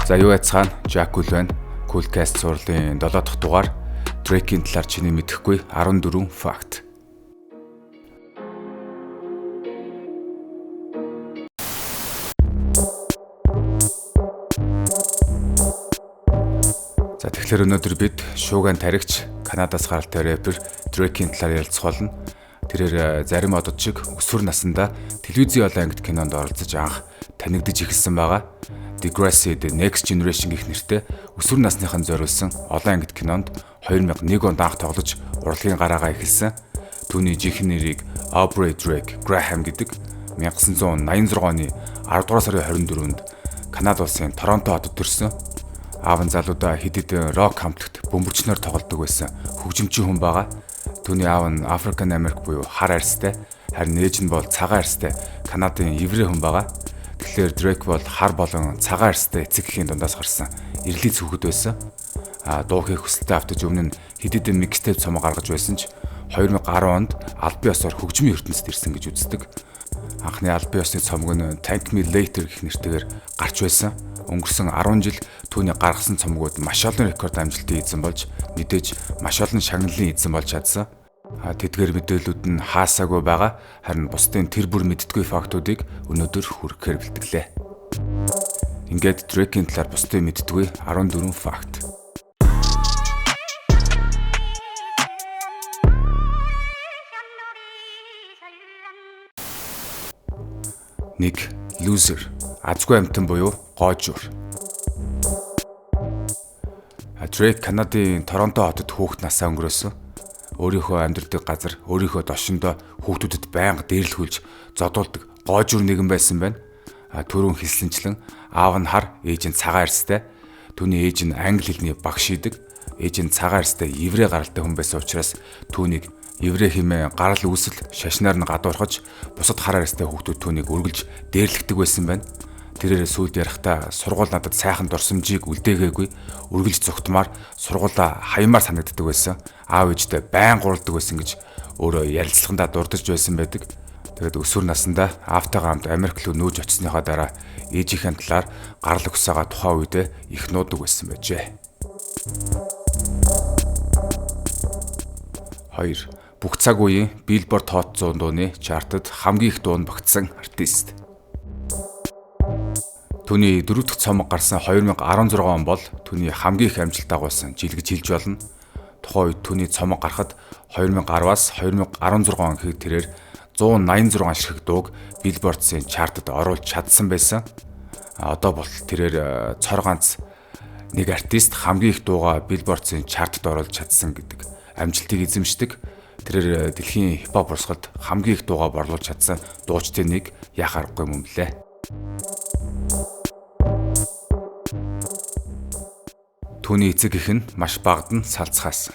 За юу яцгаана? Jack Cool байна. Coolcast цувралын 7 дахь дугаар Drake-ийн талаар чиний мэдэхгүй 14 факт. За тэгэхээр өнөөдөр бид шууган таригч Канадаас гаралтай рэпер Drake-ийн талаар ярилцах болно. Тэрээр зарим одод шиг өсвөр насндаа телевизийн олон ангид кинонд оролцож анх танигдаж эхэлсэн байгаа. Degrassi The Next Generation гэх нэртэй өсвөр насныхан зориулсан олон ангид кинонд 2001 онд анх тоглож урлагийн гараагаа эхэлсэн. Түүний жинхэнэ нэрийг Aubrey Drake Graham гэдэг. 1986 оны 10 дугаар сарын 24-нд Канада улсын Торонто хотод төрсөн. Аав нь залуудаа хэд хэдэн рок хамтлагт бөмбөрчнөөр тоглодог байсан хөгжимчин хүн байгаа. Түүний аав нь African American буюу хар арьстай, харин ээж нь бол цагаан арьстай Канадын еврей хүн байгаа. Тэгэхээр Drake бол хар болон цагаан арьстай эцэг эхийн дундаас гарсан эрлийн цүнхэд байсан. Дуу хийх хүсэлтэд автаж өмнө нь хэд хэдэн mixtape цомог гаргаж байсан ч 2010 онд албан ёсоор хөгжмийн ертөнцид ирсэн гэж үздэг. Анхны албан ёсны цомог нь Thank Me Later гэх нэртэйгээр гарч байсан. Өнгөрсөн 10 жил түүний гаргасан цомгууд маш олон рекорд амжилтын эзэн болж мэдээж маш олон шагналын эзэн болж чадсан. Тэдгээр мэдээллүүд нь хаасаагүй байгаа. Харин бусдын тэр бүр мэддэггүй фактуудыг өнөөдөр хүргэхээр бэлтгэлээ. Ингээд Drake-ийн талаар бусдын мэддэггүй 14 факт. Нэг loser азгүй амьтан буюу гоожуур. Drake Канадын Торонто хотод хүүхэд насаа өнгөрөөсөн. Өөрийнхөө амьдардаг газар, өөрийнхөө дошиндоо хүүхдүүдэд байнга дээрлэхүүлж зодуулдаг гоожуур нэгэн байсан байна. Түрүүн хэлсэнчлэн аав нь хар, ээж нь цагаан арьстай. Түүний ээж нь англи хэлний багш идэг. Ээж нь цагаан арьстай еврей гаралтай хүн байсан учраас түүнийг еврей хэмээн гарал үүсэл шашнаар нь гадуурхаж бусад хар арьстай хүүхдүүд түүнийг үргэлж дээрлэхдэг байсан байна. Тэрээр сүүлд ярихдаа сургууль надад сайхан дурсамжийг үлдээгээгүй, үргэлж зүгтмаар сургуулаа хаямаар санагддаг байсан. Аав ээжтэй байн гуралдаг байсан гэж өөрөө ярилцлагандаа дурдж байсан байдаг. Тэгээд өсвөр насндаа аавтайгаа хамт Америк руу нүүж очисныхаа дараа ээжийнхээ талаар гарал өгсөөгөө тухайн үедээ их нуудаг байсан байжээ. 2. Бүх цаг үеийн Billboard Hot 100 дууны чартад хамгийн их дуунд багтсан артист. Түүний дөрөв дэх цомог гарсан 2016 он бол түүний хамгийн их амжилт дагуулсан жил гэж хэлж болно. Тухайн үед түүний цомог гарахад 2010-аас 2016 он гэхэд тэрээр 186 ширхэг дууг Billboard-ын чартад оруулж чадсан байсан. Одоо болтол тэрээр цор ганц нэг артист хамгийн их дуугаа Billboard-ын чартад оруулж чадсан гэдэг амжилтыг эзэмшдэг. Тэрээр дэлхийн хипхоп урсгалд хамгийн их дуугаа борлуулж чадсан дуучдын нэг яах аргагүй юм блэ. Түүний эцэг эх нь маш багад нь салцгаасан.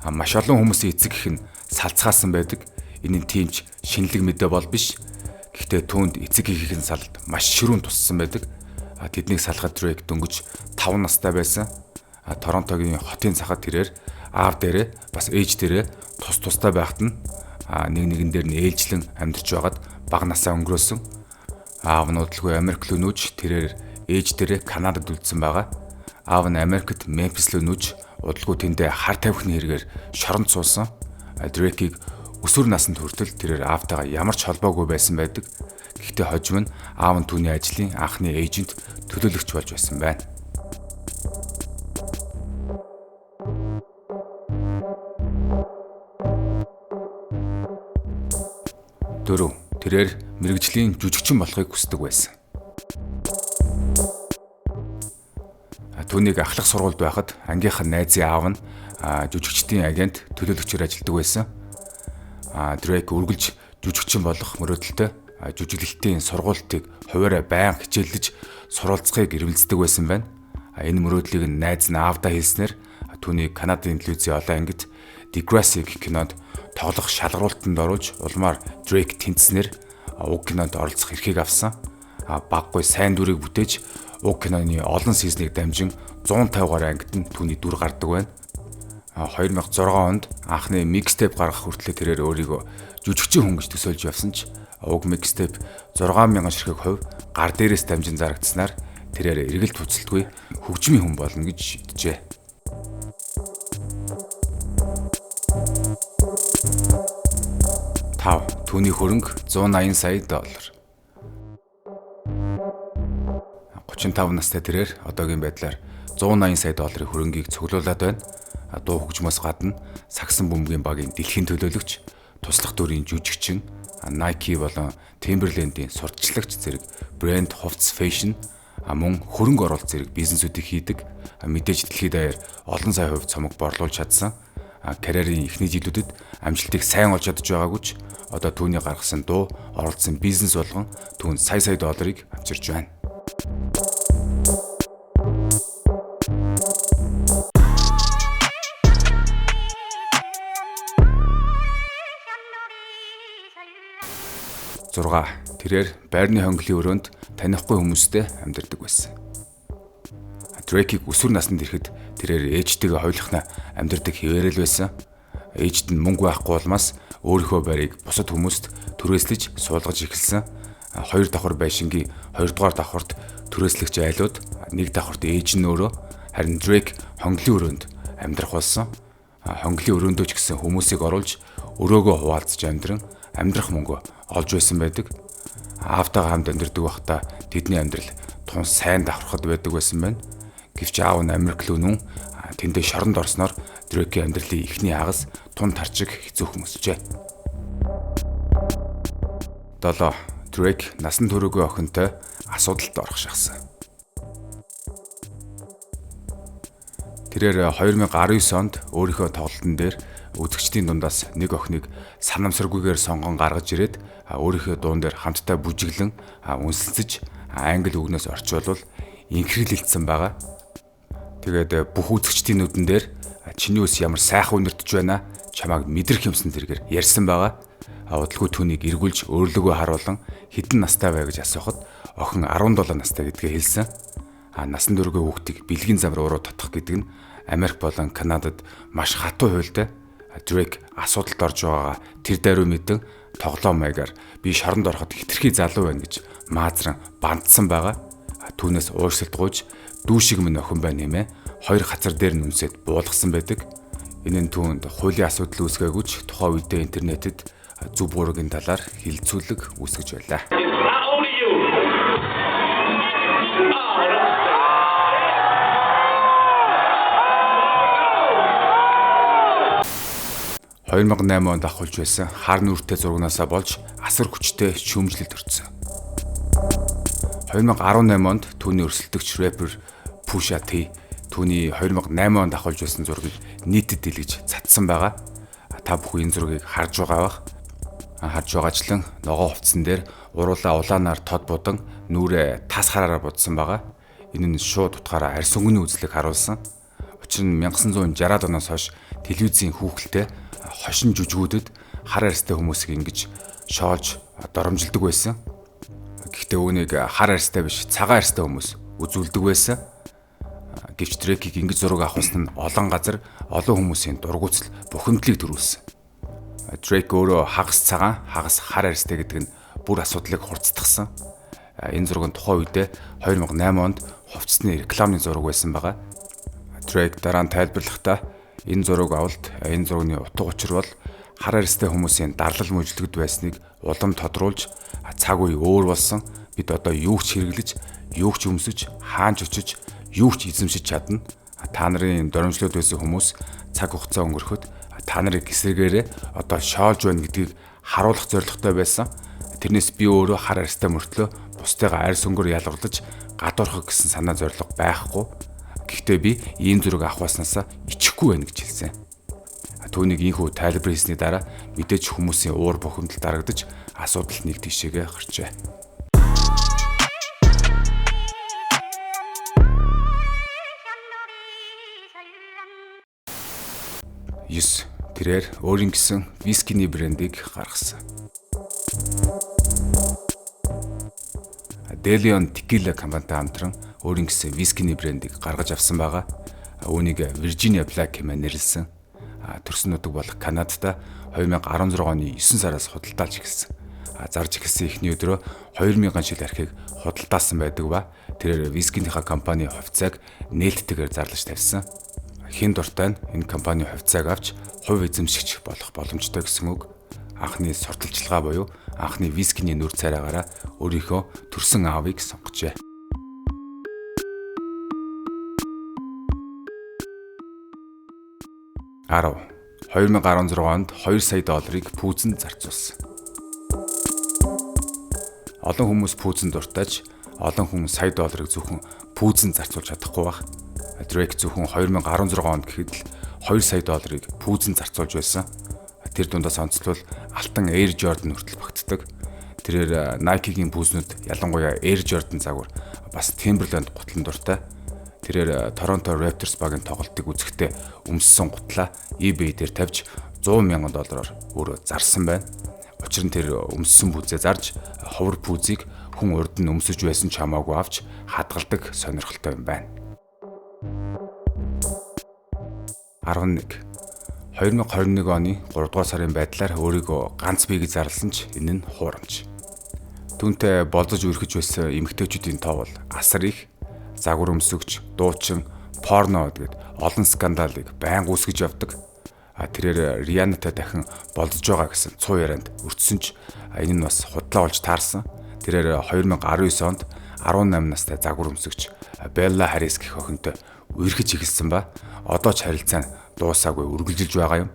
Маш олон хүмүүсийн эцэг эх нь салцгаасан байдаг. Энэ нь тийм ч шинэлэг мэдээ бол биш. Гэхдээ түүнд эцэг эхийн салалт маш ширүүн туссан байдаг. Тэднийг салахад Drake дөнгөж 5 настай байсан. Торонтогийн хотын цахад тэрээр аав дээрээ бас ээж дээрээ тус тустай байхад нь нэг нэгэн дээр нь ээлжлэн амьдарч байгаад бага насаа өнгөрөөсөн. Аав нь удалгүй Америк руу нүүж тэрээр ээж дээрээ Канадад үлдсэн байгаа. Аав нь Америкт Мемфис руу нүүж удалгүй тэндээ хар тамхины хэрэгээр шоронд суусан. Drake-ийг өсвөр наснд хүртэл тэрээр аавтайгаа ямар ч холбоогүй байсан байдаг. Гэхдээ хожим нь аав нь түүний ажлын анхны эйжент төлөөлөгч болж байсан байна. 4. Тэрээр мэргэжлийн жүжигчин болохыг хүсдэг байсан. Түүнийг ахлах сургуульд байхад ангийнх нь найзын аав нь жүжигчдийн агент төлөөлөгчөөр ажилладаг байсан. Drake үргэлж жүжигчин болох мөрөөдөлтэй жүжиглэлтийн сургуультыг хувиараа байнга хичээллэж суралцахыг эрмэлздэг байсан байна. Энэ мөрөөдлийг нь найз нь аавдаа хэлснээр түүнийг Канадын телевизийн олон ангид Degrassi гэх кинонд тоглох шалгаруултанд оруулж улмаар Drake тэнцснээр уг кинонд оролцох эрхийг авсан. Баггүй сайн дүрийг бүтээж уг киноны олон сизнийг дамжин 150 гаруй ангид нь түүний дүр гардаг байна. 2006 онд анхны микстейп гаргах хүртлээр тэрээр өөрийгөө жүжигчин хүн гэж төсөөлж явсан ч Уг mixtape 6000 ширхэг хувь гар дээрээс дамжин зарагдсанаар тэрээр эргэлт хуцалтгүй хөгжмийн хүн болно гэж шийджээ. 5. Түүний хөрөнгө 180 сая доллар. 35 настай тэрээр одоогийн байдлаар 180 сая долларын хөрөнгийг цуглуулад байна. Дуу хөгжмөөс гадна сагсан бөмбөгийн багийн дэлхийн төлөөлөгч, туслах дүрийн жүжигчин, Nike болон Timberland-ийн сурталчлагч зэрэг брэнд, хувцас, фэшн, мөн хөрөнгө оруулалт зэрэг бизнесүүдийг хийдэг. Мэдээж дэлхийд даяар олон сая хувь цомог борлуулж чадсан. Карьерийн эхний жилүүдэд амжилтыг сайн олж чадж байгаагүй ч одоо түүний гаргасан дуу, оролцсон бизнес болгон түүнд сая сая долларыг авчирч байна. 6. Тэрээр байрны хонглын өрөөнд танихгүй хүмүүстэй амьдардаг байсан. Дрейкийг өсвөр наснд ирэхэд тэрээр ээжтэйгээ хоёулахнаа амьдардаг хэвээрэл байсан. Ээжд нь мөнгө байхгүй улмаас өөрийнхөө байрыг бусад хүмүүст түрээслэж суулгаж эхэлсэн. Хоёр давхар байшингийн хоёрдугаар давхарт түрээслэгч айлууд, нэг давхарт ээж нь өөрөө, харин Дрейк хонглын өрөөнд амьдрах болсон. Хонглын өрөөндөө ч гэсэн хүмүүсийг оруулж өрөөгөө хуваалцаж амьдран амьдрах мөнгө олж байсан байдаг. Аавтайгаа хамт амьдардаг байхдаа тэдний амьдрал тун сайн давхархад байдаг байсан байна. Гэвч аав нь Америк руу нүн тэндээ шоронд орсноор Дрейкийн амьдралын эхний хагас тун тарчиг хэцүүхэн өсжээ. 7. Дрейк насан туршгүй охинтой асуудалд орох шахсан. Тэрээр 2019 онд өөрийнхөө тоглолтын дээр үзэгчдийн дундаас нэг охиныг санамсаргүйгээр сонгон гаргаж ирээд өөрийнхөө дуун дээр хамтдаа бүжиглэн үнсэлцэж англи үгнээс орчуулвал инхрийлэлдсэн байгаа. Тэгээд бүх үзэгчдийн нүдэн дээр чиний ус ямар сайхан үнэртэж байна, чамайг мэдрэх юмсан зэрэгээр ярьсан байгаа. Удалгүй түүнийг эргүүлж өөрлөгөө харуулан хэдэн настай вэ гэж асуухад охин 17 настай гэдгээ хэлсэн. Насан туршгүй хүүхдийг бэлгийн зам руу уруу татах гэдэг нь Америк болон Канадад маш хатуу хуультай. Дрейк асуудалд орж байгаагаа тэр даруй мэдэн тоглоом маягаар би шоронд ороход хитрхи залуу байна гэж маазран бандсан байгаа. Түүнээс уушлалт гуйж дүү шиг минь охин байна хэмээн хоёр хацар дээр нь үнсээд буулгасан байдаг. Энэ нь түүнд хуулийн асуудал үүсгээгүй ч тухайн үедээ интернетэд зөв буруугийн талаар хилцүүлэг үүсгэж байлаа. 2008 онд авахулж байсан хар нүртэй зурагнаасаа болж асар хүчтэй шүүмжлэлд өртсөн. 2018 онд түүний өрсөлдөгч рэпер Pusha T түүний 2008 онд авахулж байсан зургийг нийтэд дэлгэж цацсан байгаа. Та бүхэн энэ зургийг харж байгаа бах. Харж байгаачлан ногоо хувцсан дээр уруулаа улаанаар тод будан нүрээ тас хараараа будсан байгаа. Энэ нь шууд утгаараа арьс өнгөний үзлийг харуулсан. Учир нь 1960-ад оноос хойш телевизийн хүүхэлтэй хошин жүжгүүдэд хар арьстай хүмүүсийг ингэж шоолж доромжилдог байсан. Гэхдээ үүнийг хар арьстай биш, цагаан арьстай хүмүүс үзүүлдэг байсан. Гэвч Дрейкийг ингэж зураг авахсан нь олон газар олон хүмүүсийн дургуутсал бухимдлыг төрүүлсэн. Дрейк өөрөө хагас цагаан, хагас хар арьстай гэдэг нь бүр асуудлыг хурцдагсан. Энэ зураг нь тухайн үедээ 2008 онд хувцсны рекламны зураг байсан байгаа. Дрейк дараа нь тайлбарлахдаа энэ зураг авалт, энэ зургийн утга учир бол хар арьстай хүмүүсийн дарлал мөжлөгд байсныг улам тодруулж цаг үе өөр болсон. Бид одоо юу ч хэрэглэж, юу ч өмсөж, хаан ч очиж, юу ч эзэмшиж чадна. Та нарын доромжлоод байсан хүмүүс цаг хугацаа өнгөрөхөд та нарыг эсрэгээрээ одоо шоолж байна гэдгийг харуулах зорилготой байсан. Тэрнээс би өөрөө хар арьстай мөртлөө бусдыгаа арьс өнгөөр ялгарлаж гадуурхах гэсэн санаа зорилго байхгүй. Гэхдээ би ийм зураг авах болсноосаа ичихгүй байна гэж хэлсэн. Түүнийг ийхүү тайлбар хийсний дараа мэдээж хүмүүсийн уур бухимдал дарагдаж асуудал нэг тийшээгээ гарчээ. 9. Тэрээр өөрийн гэсэн вискиний брендийг гаргасан. DeLeon Tequila компанитай хамтран өөрийн гэсэн вискиний брендийг гаргаж авсан байгаа. Үүнийг Virginia Black хэмээн нэрлэсэн. Төрсөн нутаг болох Канадад 2016 оны 9 сараас худалдаалж эхэлсэн. Зарж эхэлсэн эхний өдрөө 2000 шил архийг худалдаасан байдаг ба тэрээр вискинийхаа компани хувьцааг нээлттэйгээр зарлаж тавьсан. Хэн дуртай нь энэ компани хувьцааг авч хувь эзэмшигч болох боломжтой гэсэн үг. Анхны сурталчилгаа буюу анхны вискиний нүр царайгаараа өөрийнхөө төрсөн аавыг сонгожээ. 10. 2016 онд 2 сая долларыг пүүзэнд зарцуулсан. Олон хүмүүс пүүзэнд дуртайч олон хүн сая долларыг зөвхөн пүүзэнд зарцуулж чадахгүй байх. Drake зөвхөн 2016 онд гэхэд л 2 сая долларыг пүүзэнд зарцуулж байсан. Тэр дундаас онцлол алтан Air Jordan хүртэл багтдаг. Тэрээр Nike-гийн пүүзнүүд ялангуяа Air Jordan загвар бас Timberland гутлан дуртай. Тэрээр Toronto Raptors багийн тоглолтыг үзэхдээ өмссөн гутлаа eBay дээр тавьж 100,000 доллараар өөрөө зарсан байна. Учир нь тэр өмссөн пүүзээ зарж ховор пүүзийг хүн урд нь өмсөж байсан ч хамаагүй авч хадгалдаг сонирхолтой юм байна. 11. 2021 оны 3 дугаар сарын байдлаар өөрийгөө ганц бие гэж зарласан ч энэ нь хуурамч. Түүнтэй болзож үерхэж байсан эмэгтэйчүүдийн тоо бол асар их. Загвар өмсөгч, дуучин, порно гэдгээд олон скандалыг байнга үүсгэж явдаг. Тэрээр Рианатай дахин болзож байгаа гэсэн цуу ярианд өртсөн ч энэ нь бас худлаа болж таарсан. Тэрээр 2019 онд 18 настай загвар өмсөгч Белла Харрис гэх охинтой үерхэж эхэлсэн ба одоо ч харилцаа нь дуусаагүй үргэлжилж байгаа юм.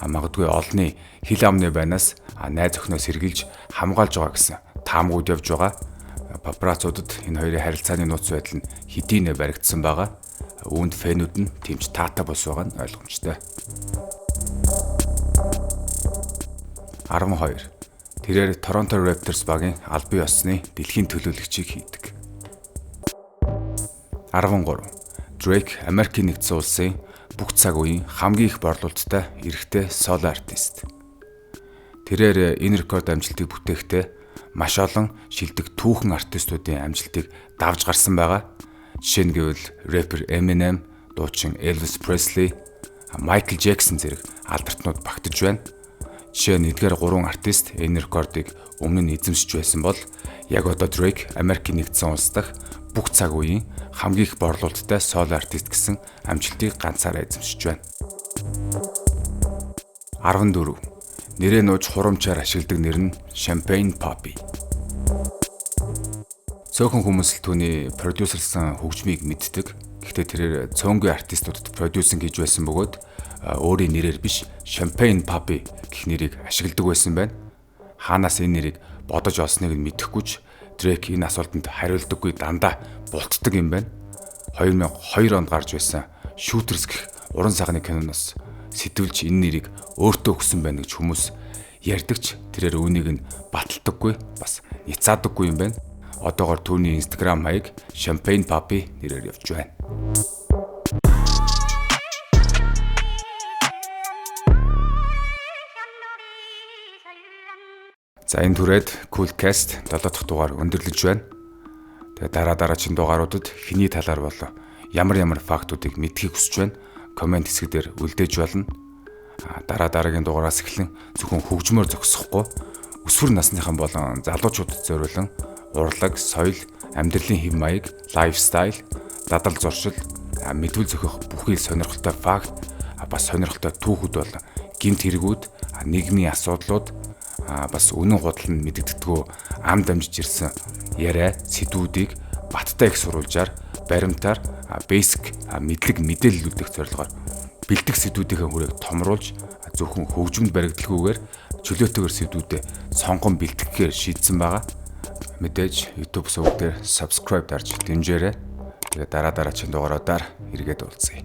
Магадгүй олонний хил амны байнаас найз охиноос сэргийлж хамгаалж байгаа гэсэн таамгууд явж байгаа. Папарацуудад энэ хоёрын харилцааны нууц байдал нь хэдийнэ баригдсан байгаа. Үүнд фэнүүд нь тэмч таатай бос байгаа нь ойлгомжтой. 12. Тэрээр Toronto Raptors багийн албан ёсны дэлхийн төлөөлөгчийг хийдэг. 13. Drake Америкийн нэгдсэн улсын бүх цаг үеийн хамгийн их борлуулалттай эрэгтэй соло артист. Тэрээр энэ рекорд амжилтыг бүтээхдээ маш олон шилдэг түүхэн артистуудын амжилтыг давж гарсан байгаа. Жишээ нь гэвэл рэпер Eminem, дуучин Elvis Presley, Michael Jackson зэрэг алдартнууд багтаж байна. Жишээ нь эдгээр гурван артист энэ рекордыг өмнө нь эзэмшиж байсан бол яг одоо Drake Америкийн нэгдсэн улс дахь бүх цаг үеийн хамгийн их борлуулалттай соло артист гэсэн амжилтыг ганцаараа эзэмшиж байна. 14. Нэрээ нууж хурамчаар ашигладаг нэр нь Champagne Papi. Цөөхөн хүмүүс л түүний продюсерлсан хөгжмийг мэддэг. Гэхдээ тэрээр цөөнгүй артистуудад продюсинг хийж байсан бөгөөд өөрийн нэрээр биш Champagne Papi гэх нэрийг ашигладаг байсан байна. Хаанаас энэ нэрийг бодож олсныг нь мэдэхгүй ч Drake энэ асуултанд хариулдаггүй, дандаа бултдаг юм байна. 2002 онд гарч байсан Shooters гэх уран сайхны киноноос сэтвэлж энэ нэрийг өөртөө өгсөн байна гэж хүмүүс ярьдагч тэрээр үүнийг нь баталдаггүй, бас няцаадаггүй юм байна. Одоогор түүний Instagram хаяг Champagne Papi нэрээр явж байна. За энэ түрээд Coolcast 7 дахь дугаар өндөрлөж байна. Тэгээ дараа дараачин дугааруудад хэний талаар болон ямар ямар фактуудыг мэдхийг хүсэж байна. Коммент хэсэг дээр үлдээж болно. Дараа дараагийн дугаараас эхлэн зөвхөн хөгжмөөр зогсохгүй өсвөр насныхан болон залуучуудад зориулан урлаг, соёл, амьдралын хэв маяг, лайфстайл, дадал зуршил, мэдвэл зохих бүхий л сонирхолтой факт, бас сонирхолтой түүхүүд болон гэмт хэрэгүүд, нийгмийн асуудлууд, бас үнэн худал нь мэдэгддэггүй ам дамжиж ирсэн яриа, сэдвүүдийг баттай их сурвалжаар, баримтаар, basic мэдлэг мэдээллүүдэх зорилгоор бэлдэх сэдвүүдийнхээ хүрээг томруулж зөвхөн хөгжмөнд баригдалгүйгээр чөлөөтэйгээр сэдвүүдээ сонгон бэлтгэхээр шийдсэн байгаа. Мэдээж YouTube суваг дээр subscribe дарж дэмжээрэй. Тэгээ дараа дараагийн дугааруудаар эргээд уулзъя.